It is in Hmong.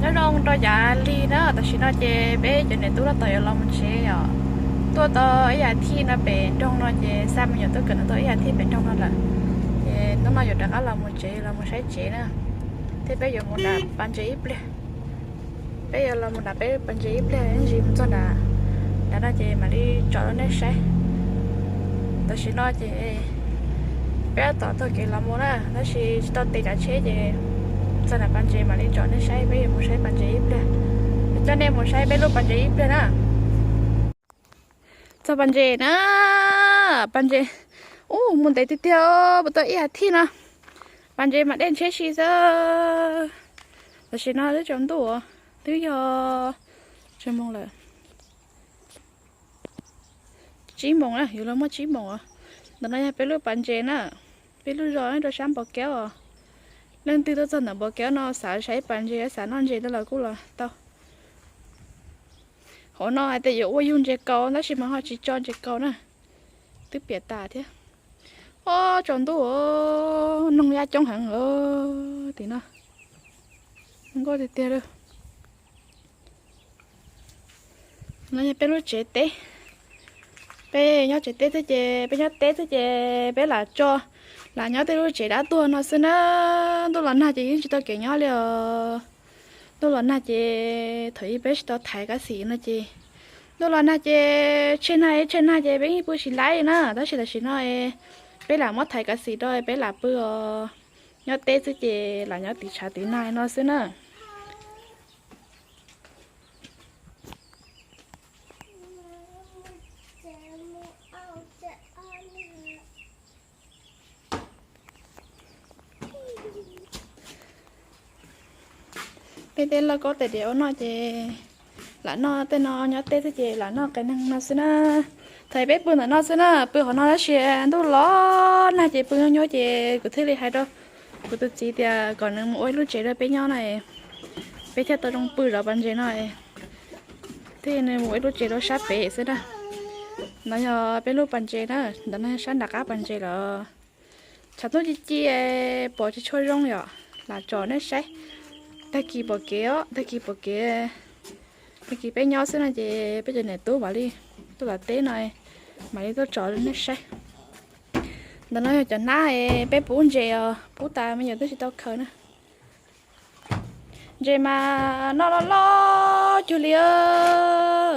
Nyob zoo rau yav lig na, tam sim no ces peb cov niam tub loj tos yuav los mus tsev os. Tuaj tau ib as thiv no pem nroog no ces xa me nyuam tuaj kawm ntawv tau ib as thiv pem nroog no lawm. Ces hnub no yuav rov qab los mus tsev, los mus saib tsev na, thiab peb yuav mus nram pas ntses ib pliag. Peb yuav los mus nram peb pas ntses ib pliag, ib ntsis mus txog nram, nram no ces mam li tsom rau nej saib. Tam sim no ces peb tab tom taug kev los mus na, tab sis tsis tau tes tsav tsheb ces txog nram pas ntses mam li tsom nej saib, peb yuav mus saib pas ntses ib pliag. Coj nej mus saib peb lub pas ntses ib pliag na. Txog pas ntses na, pas ntses, ub, mus ntev tiag tiag, puas tau ib as thiv no. Pas ntses mas dej ntsheb si xwb. Tam sim no twb tsaus ntuj, twb yog tsawg moos lawm? Tsib moos na, yuav luag muaj tsib moos os. Ntawm no yog peb lub pas ntses na, peb lub zos rau sab Npos Keub os. Leej twg tuaj txog ntawm Npos Keub no xav saib pas ntses, xav noj ntses no los kuj los tau. Hauv no hais tias yuav ua yug ntses kaus tab sis mas ho tsis tso ntses kaus na, twb piam tas thiab. Ob, tsaus ntuj, noog yaj coob heev tim no, nkauj tiag tiag li. No yog peb lub tsev teb. Peb nyob tsev teb xwb ces, peb nyob teb xwb ces peb lam tso, lam nyob tej lub tsev dab tuag no xwb na. Ntuj los nag ces yeej tsis tau kev nyob li os. Ntuj los nag ces thaum ub peb tsis tau thaiv kav xim no ces, ntuj los nag ces tsheej nag tsheej nag ces peb yeej pw tsis laib li na. Tab sis tam sim no peb lam muab thaiv kav xim rau peb lam pw os. Nyob teb xwb ces lam nyob tiv tshav tiv nag no xwb na. Peb tej lauj kaub tais diav ua noj ces lam noj tej no, nyob teb xwb ces lam noj qias neeg no xwb na. Thaum peb pw ntawm no xwb na, pw hauv no tab sis ntuj los nag ces pw nyuaj nyuaj ces kuv thiaj li hais rau kuv tus txiv tias kom nws mus ua ib lub tsev rau peb nyob no, peb thiaj tau zoo pw zov pas ntses no. Thiaj nws mus ua ib lub tsev rau sab pem xwb na. Ntawd yog peb lub pas ntses na, ntawd no sab nram qab pas ntses lawm. Tshav ntuj ci ci, pom tsis tshua zoo yom, lam tsom nej saib. Tag kis pom kev os, tag kis pom kev. Tag kis peb nyob xwb no ces peb cov niam tub mam li tuaj tom teb no, mam li tuaj tsom nej saib. Ntawm no yog cov hnab peb pub ntses os, pub tas me nyuam twb tsis tau khaws na. Ntses mas noj loj loj cuag li os.